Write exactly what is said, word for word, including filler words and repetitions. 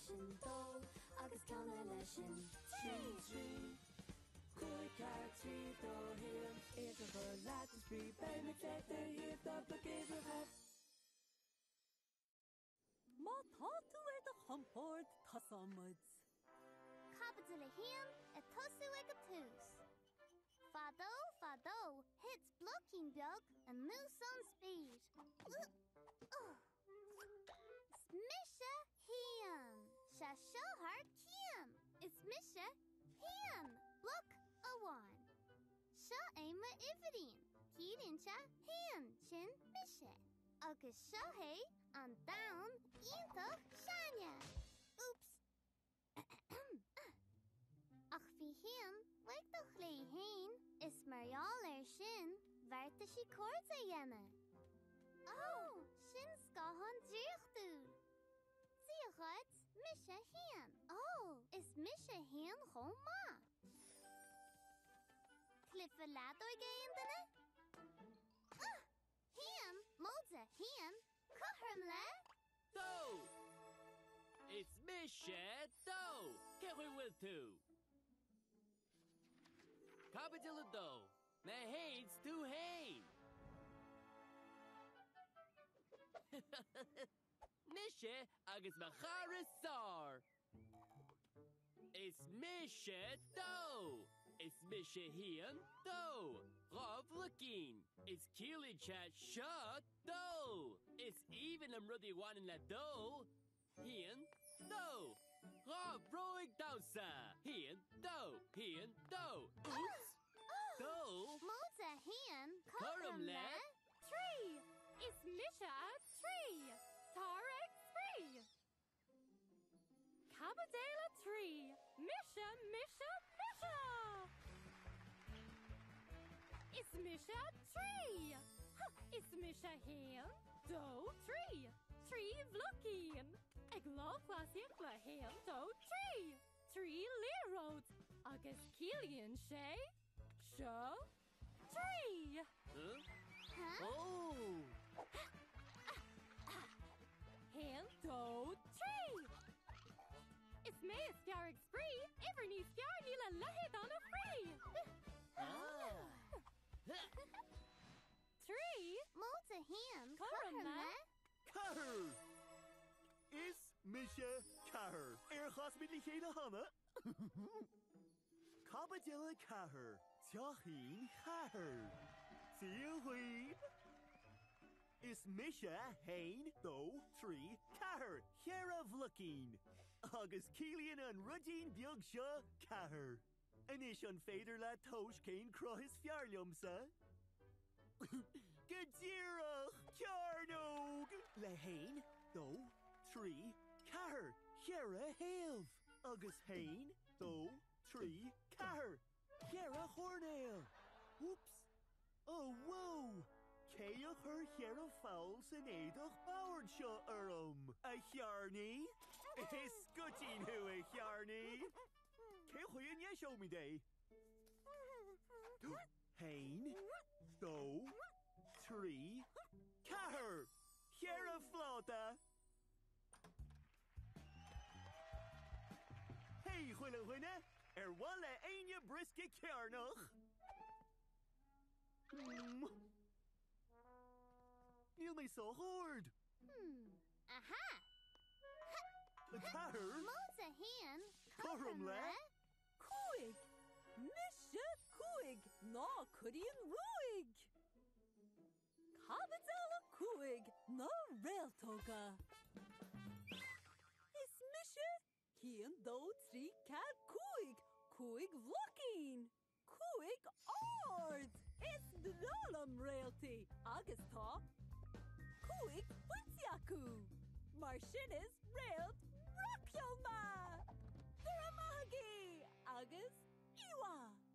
Sin dó, agus ceann eile sin. Sin trì. Cúig, ceathair, trí, dó, a haon. Aois a' choire leat is brí, beidh mi a' coimhead air thaobh do bhloigeadaireachd. Má tá tú air do chompord, tosaímid. Caibidil a haon, ag tosú aig an tús. Fadó, fadó, thit blocaichean beaga anuas an speur. Ugh, ugh. Is mise Sheehan. 'S e seo thar cionn. Is mise Sheehan. Bloc amháin. Seo e mo uimhir. Ciallaíonn sé Sheehan, sin mise. Agus seo e an domhan iontach sean. Oops. Ach bhí Sheehan uaidh do chlé fhèin, is mar gheall air sin, bheartaich i cairde a dhèanamh. Ó, sin sgàthan draíochtúil. Dia dhuit, mise Sheehan. Ó, is mise Sheehan chomh maith. Cluiche leadóige, a duine? Ah! Sheehan, mòide, Sheehan, cothrom leat? Dó! Is mise Dó! Cén chaoi a bheil thu? Caibidil a dó. Na théid thu fhèin. Mise agus mo chara sàr. Is mise Dó. Is mise Sheehan Dó. Dhá bhloigean. Is ciallaíonn sé seo Dó. Is aoibhinn an rud a bhaineann le Dó. Sheehan Dó. Dhá bhròig domhsa. Sheehan Dó. Sheehan Dó. Oops. Dó. Mòide, Sheehan, cothrom leat? Trì. Is mise a trì. Tàrr aig sprì. Caibidil a trì. Mise, mise, mise. Is mise a trì. Ha, is mise Sheehan Dó trì. Trì bhloigean. Ag làmh-chleasaidh le Sheehan Dó trì. Trì liathróid. Agus ciallaíonn sé seo trì. Huh? Huh? Ó! Sheehan Dó trì. Is mé as fearr aig sprì, uimhir níos fearr, níl a leithéid ann a phrì. Ah. Trì. Mòide, Sheehan, cothrom leat? Ceathair. Is mise Ceathair. Air chas mi le chéile cheana. Caibidil a ceathair. Teachín Ceathair. Dia dhuinn. Is mise Sheehan Dó trì ceathair. Ceithir bhloigean. Agus ciallaíonn an ruidín beag seo ceathair. A-nis, an féidir leat tomhas cén cruth is fearr leamsa? Gu díreach, cearnóg! Le haon, dó, trí, ceathair, cheithir thaobh. Agus haon, dó, trí, ceathair, ceithir thuirneal. Oops! Oh, wow! Cé a chuir cheithir pholl san aodach bòrd seo orm? A Cheàrnaidh? Is goideadh thu, a Cheàrnaidh! Cén chaoi a ndeasaich mi dhi? Haon, dó, trí, ceathair! Cheithir phlota! Hey, a h-uile dhuine! Air mhaith le aon briosg ceàrnach? Mm. Níl mé sàbhailte. Hmm. Aha! A ceathair. Mòide a haon. Cothrom leat? Cúig. Mise cúig. Ná cuiridh an ruaig. Caibidil a cúig. Na réaltóga. Is mise Haon, dó, trí, ceathair, cúig. Cúig bhloigean. Cúig àrd. Is breá liom réaltaí agus tá cúig puing acu. Mar sin is réalt brocailte mé. Tabhair mo thuigse agus iomaí.